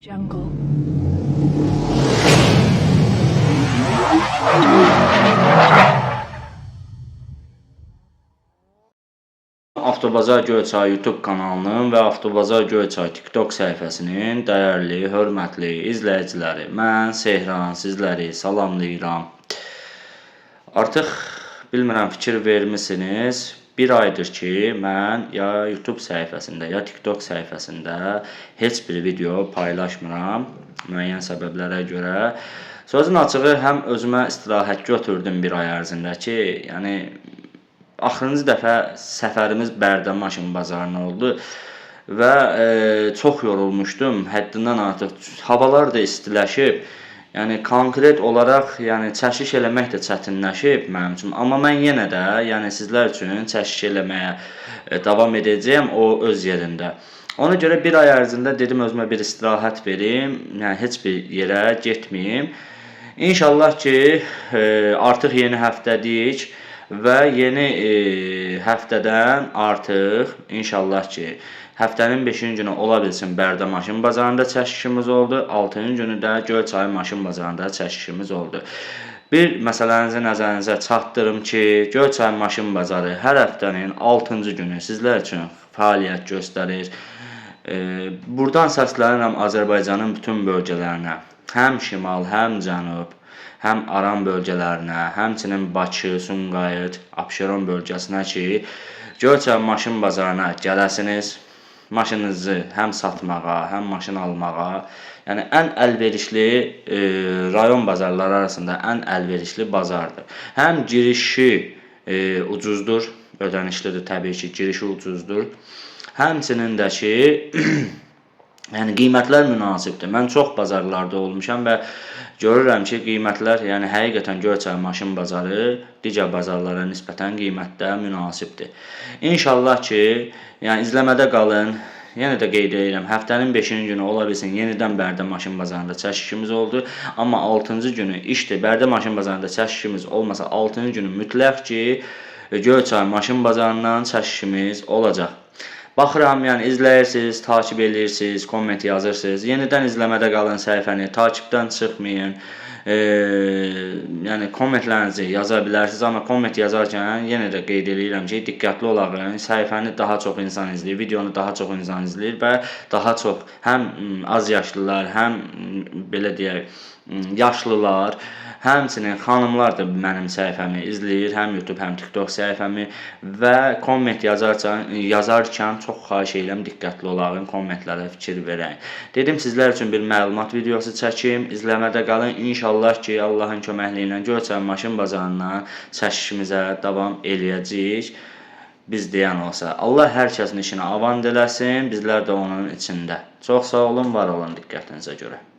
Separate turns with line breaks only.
Jungle.
Avtobazar Göyçay YouTube kanalının və Avtobazar Göyçay TikTok səhifəsinin dəyərli, hörmətli izləyiciləri, mən Sehran sizləri salamlayıram. Artıq bilmirəm fikir vermisiniz, bir aydır ki, mən ya YouTube səhifəsində, ya TikTok səhifəsində heç bir video paylaşmıram müəyyən səbəblərə görə. Sözün açığı həm özümə istirahət götürdüm bir ay ərzində ki, yəni axırıncı dəfə səfərimiz Bərdə maşın bazarına oldu və çox yorulmuşdum, həddindən artıq. Havalar da istiləşib. Yəni konkret olaraq, yəni çəkiş eləmək də çətinləşib mənim üçün. Amma mən yenə də, yəni sizlər üçün çəkiş eləməyə davam edəcəyəm, o öz yerində. Ona görə bir ay ərzində dedim özümə bir istirahət verim, yəni heç bir yerə getməyim. İnşallah ki, artıq yeni həftədik və yeni həftədən artıq inşallah ki, həftənin 5-ci günü ola bilsin Bərdə maşın bazarında çəkişimiz oldu, 6-cı günü də Göyçay maşın bazarında çəkişimiz oldu. Bir məsələnizi nəzərinizə çatdırım ki, Göyçay maşın bazarı hər həftənin 6-cı günü sizlər üçün fəaliyyət göstərir. Buradan səslənirəm Azərbaycanın bütün bölgələrinə, həm şimal, həm cənub, həm Aran bölgələrinə, həmçinin Bakı, Sumqayıt, Abşeron bölgəsinə ki, Göyçay maşın bazarına gələsiniz. Maşınınızı həm satmağa, həm maşın almağa, yəni ən əlverişli rayon bazarları arasında ən əlverişli bazardır. Həm girişi ucuzdur, ödənişlidir təbii ki, girişi ucuzdur. Həmçinin də ki, yəni qiymətlər münasibdir. Mən çox bazarlarda olmuşam və görürəm ki, qiymətlər, yəni həqiqətən Göyçay maşın bazarı digər bazarlara nisbətən qiymətdə münasibdir. İnşallah ki, yəni izləmədə qalın. Yenə də qeyd edirəm, həftənin 5-ci günü ola bilsin yenidən Bərdə maşın bazarında çəkişimiz oldu. Amma 6-cı günü işdir. Bərdə maşın bazarında çəkişimiz olmasa 6-cı günü mütləq ki, Göyçay maşın bazarından çəkişimiz olacaq. Baxıram, yəni izləyirsiniz, takib eləyirsiniz, komment yazırsınız. Yenidən izləmədə qalın səhifəni, takibdən çıxmayın. Yəni kommentlərinizi yaza bilərsiniz, amma komment yazarkən yenə də qeyd eləyirəm ki, diqqətli olaq. Səhifəni daha çox insan izləyir, videonu daha çox insan izləyir və daha çox həm az yaşlılar, həm belə deyək, yaşlılar, həmçinin xanımlar da mənim səhifəmi izləyir, həm YouTube, həm TikTok səhifəmi və komment yazarkən çox xahiş edirəm diqqətli olağın, kommentlərə fikir verəyin. Dedim sizlər üçün bir məlumat videosu çəkim, izləmədə qalın. İnşallah ki, Allahın köməkliyi ilə Göyçay maşın bazarından çəkişimizə davam eləyəcəyik. Biz deyən olsa, Allah hər kəsin işini avant eləsin, bizlər də onun içində. Çox sağ olun, var olun diqqətinizə görə.